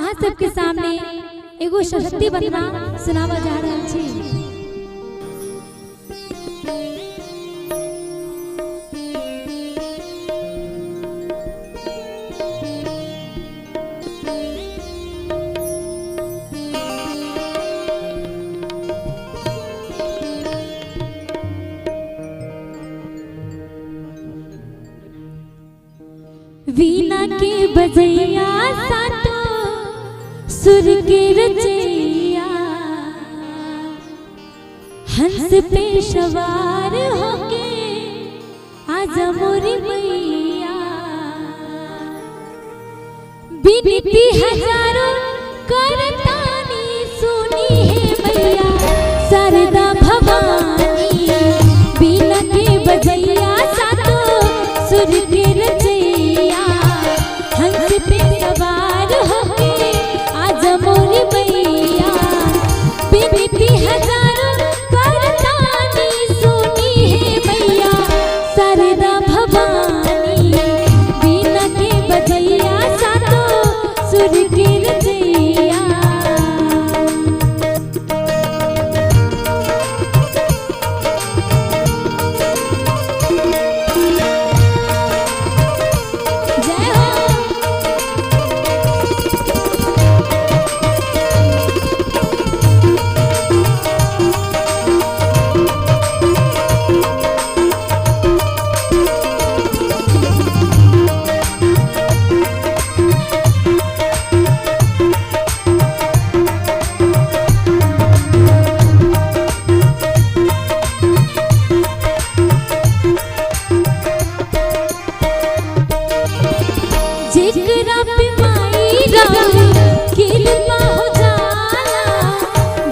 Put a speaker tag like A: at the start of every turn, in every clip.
A: अहाँ सबके सामने एगो सरस्वती वंदना सुनावा जा रहल छी। वीणा के बजैया सातो सुर के रचैया, हंस पे सवार होके आजा मोरी मैया। बिनती हजारों करतानी सुनी है मैया शारदा भवानी। वीणा के बजैया सातो सुर के रचैया, हंस पे सवार होके आजा मोरी मैया। बिनती हजारों करतानी सुनी है मैया शारदा भवानी। वीणा के बजैया सातो सुर के रचैया। जय हो। जेकरा पे माई राम कृपा हो जाला,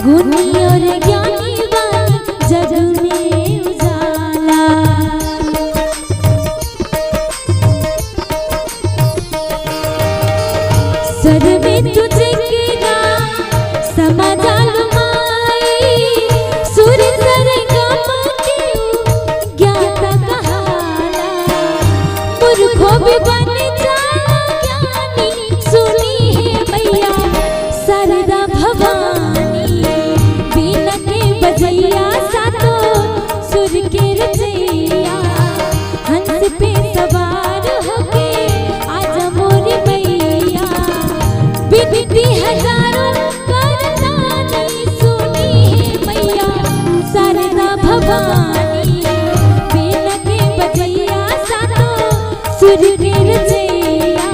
A: गुणी और ज्ञानी वाली जग में उजाला। सर में तुझे केरा समा जालू माई, सुर सरगम के ज्ञाता कहाला। मूर्खों भी बन जाला ज्ञानी सुनी है मैया शारदा भवानी। वीणा के बजैया सातो सुर के रचैया, हंस पे सवार होके आजा मोरी मैया। बिनती हजारों करतानी सुनी है मैया शारदा भवानी। वीणा के बजैया सातो सुर के रचैया।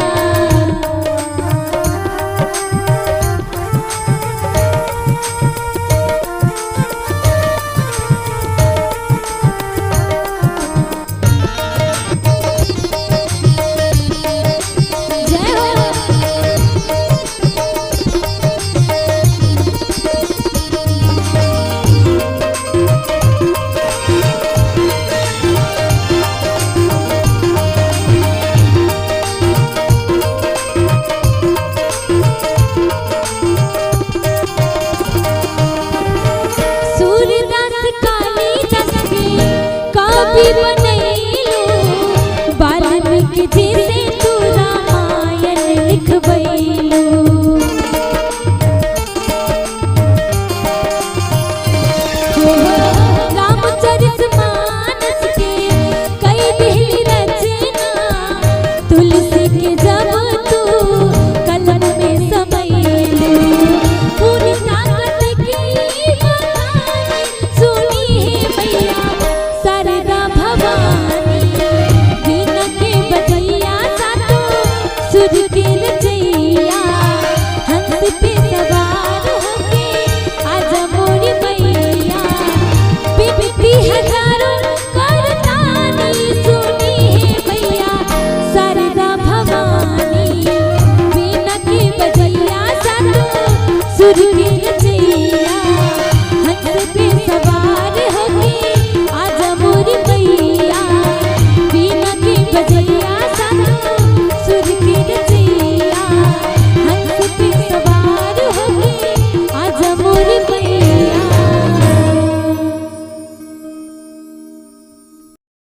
A: जय हो। सूरदास कालिदास के कवि बनैलू, वाल्मीकि जी से तू रामायण लिखबैलू।